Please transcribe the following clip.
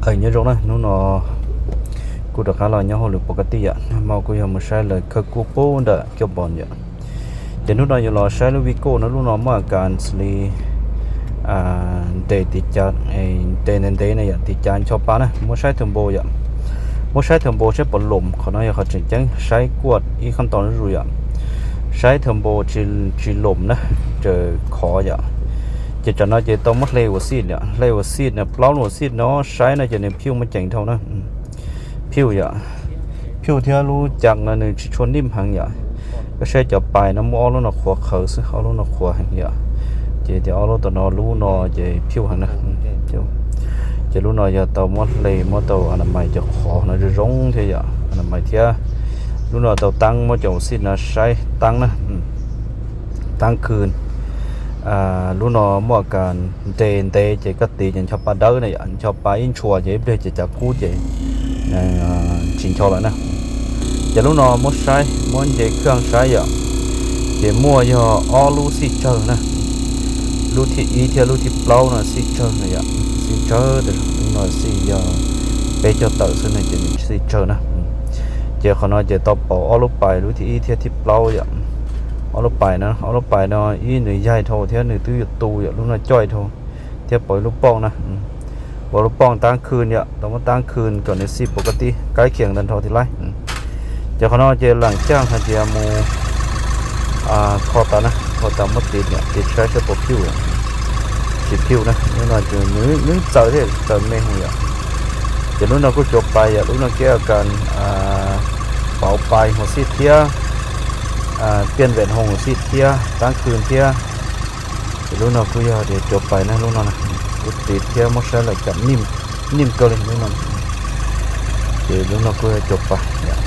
Aws, nyob zoo na, hnub no kuj rov qab los nyob hauj lwm pov ka tij yom. Nag hmo kuj yog mus saib lawv khawb kub pub ntawm coj pos yom. Ces hnub no yuav los saib lub vi koj no, lub no muaj a kas xws li nres tiv ca, nres ntev ntev na yom, tiv ca ncho pa na, muab saib thaum npau yom. Muab saib thaum npau saib puas lom, qhov no yog qhov tseem ceeb, saib kuaj ib qhov ntau zuj zus yom. Saib thaum npau tsis lom na, tseem khov yom. Ces tsam no ces tau muab hle ua xij yom, hle ua xij na, plaub lub ua xij no saib no ces nws phiuj muaj ceem dhau na. Phiuj yom, phiuj thiab lub cas no nws tsis tshua nij heev yom. Koj saib cov pais no muaj ob lub no qhuav qhawv xwb, ob lub no qhuav heev yom. Ces tias ob lub tom no, lub no ces phiuj heev na. Ces lub no yog tau muab hle, muab tau a na mais cov qhov no zoo zoo thiab yom, a na mais thiab. Lub no tau taab, muab cov ua xij no saib taab na, taab khw. Lub no muaj a kas nres ntev ces koj tiv ces ncho pa dawb na yom, ncho pa ib ntshua ces ib pliag ces cas kub ces tsis ncho lawm na. Ces lub no muab saib, muab nce khaj saib yom, ces muaj yog ob lub xij tsawg na. Lub thib ib thiab lub thib plaub no xij tsawg na yom, xij tsawg, lub no xij yog peb caug tawm xwb no ces nws xij tsawg na. Ces qhov no ces tau pauv ob lub pais, lub thib ib thiab thib plaub yom. Ob lub pais no, ob lub pais no ib nws yaig dhau thiab nws twb yuav tu yom, lub no coj dhau thiab pauv ib lub pooj na. Pauv lub pooj taab khw yom, tau muab taab khw kom nws xij pov ka tij, kaib khias ntau nrho thiab lauj. Ces qhov no ces leem caaj hais tias mus kho tas na, kho tas muab tiv, tiv saib saib puas phiuj. Tsis phiuj na, lub no ces nws txawv thiab, txawv me heev yom. Ces lub no kuj cuav pais yom, lub no kev a kas pauv pais ua xij thiab, piaj vem hoo ua xij thiab, taab khw thiab. Ces lub no kuj yog tias cuav pais na, lub no kuj tiv thiab muab saib lawm cas nij kawg li lub no. Ces lub no kuj yog cuav pais.